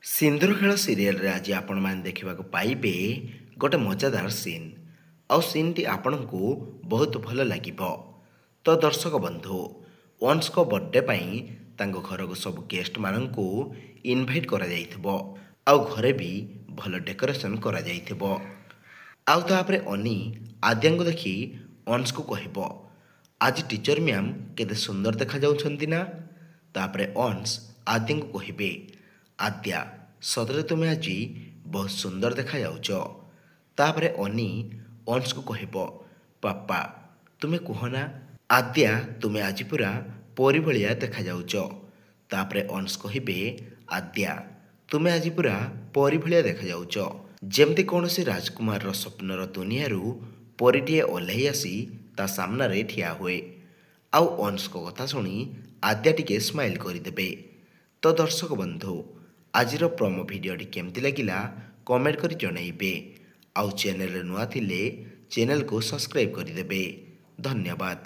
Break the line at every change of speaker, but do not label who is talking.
ସିନ୍ଦୁର ଖେଳ ସିରିଏଲରେ ଆଜି ଆପଣମାନେ ଦେଖିବାକୁ ପାଇବେ ଗୋଟେ ମଜାଦାର ସିନ୍, ଆଉ ସିନ୍ଟି ଆପଣଙ୍କୁ ବହୁତ ଭଲ ଲାଗିବ। ତ ଦର୍ଶକ ବନ୍ଧୁ, ଅଂଶଙ୍କ ବର୍ଥଡେ ପାଇଁ ତାଙ୍କ ଘରକୁ ସବୁ ଗେଷ୍ଟମାନଙ୍କୁ ଇନଭାଇଟ୍ କରାଯାଇଥିବ, ଆଉ ଘରେ ବି ଭଲ ଡେକୋରେସନ୍ କରାଯାଇଥିବ। ଆଉ ତାପରେ ଅନି ଆଦ୍ୟାଙ୍କୁ ଦେଖି ଅଂଶକୁ କହିବ, ଆଜି ଟିଚର ମ୍ୟାମ୍ କେତେ ସୁନ୍ଦର ଦେଖାଯାଉଛନ୍ତି ନା? ତାପରେ ଅଂଶ ଆଦ୍ୟାଙ୍କୁ କହିବେ, ଆଦ୍ୟା, ସତରେ ତୁମେ ଆଜି ବହୁତ ସୁନ୍ଦର ଦେଖାଯାଉଛ। ତାପରେ ଅନି ଅଂଶକୁ କହିବ, ପାପା ତୁମେ କୁହ ନା, ଆଦ୍ୟା ତୁମେ ଆଜି ପୁରା ପରି ଭଳିଆ ଦେଖାଯାଉଛ। ତାପରେ ଅଂଶ କହିବେ, ଆଦ୍ୟା ତୁମେ ଆଜି ପୁରା ପରି ଭଳିଆ ଦେଖାଯାଉଛ, ଯେମିତି କୌଣସି ରାଜକୁମାରର ସ୍ୱପ୍ନର ଦୁନିଆରୁ ପରୀଟିଏ ଓହ୍ଲାଇ ଆସି ତା ସାମ୍ନାରେ ଠିଆ ହୁଏ। ଆଉ ଅଂଶଙ୍କ କଥା ଶୁଣି ଆଦ୍ୟା ଟିକେ ସ୍ମାଇଲ୍ କରିଦେବେ। ତ ଦର୍ଶକ ବନ୍ଧୁ, ଆଜିର ପ୍ରୋମୋ ଭିଡ଼ିଓଟି କେମିତି ଲାଗିଲା କମେଣ୍ଟ କରି ଜଣାଇବେ, ଆଉ ଚ୍ୟାନେଲରେ ନୂଆ ଥିଲେ ଚ୍ୟାନେଲକୁ ସବସ୍କ୍ରାଇବ୍ କରିଦେବେ। ଧନ୍ୟବାଦ।